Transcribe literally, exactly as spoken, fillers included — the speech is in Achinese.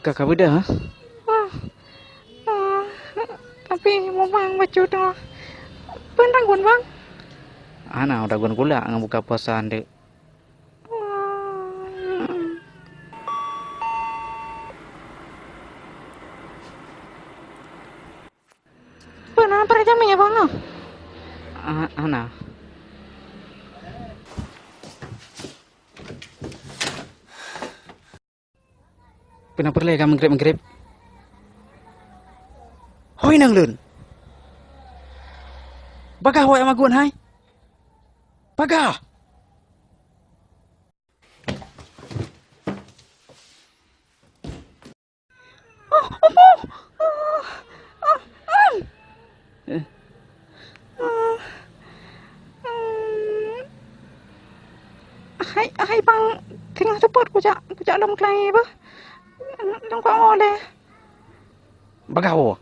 Ka, ka beudôh, ha? Ah, ah, tapi mumang bacut, ah. Peue ragun, Bang? Hana, ragun kulak ngon buka puasa, Ndeuk. Ah. Peue na, peureulee jamé, Bang, ah? Ah, hana. Peue na peureulée ka meugreb-meugreb? Hôi nang lôn! Bagah woe magun hai! Bagah! Hai, hai bang, teungoh seupôt kujak, kujak lom keulayi beuh. Lôn kuat mo lé. Bagah woe.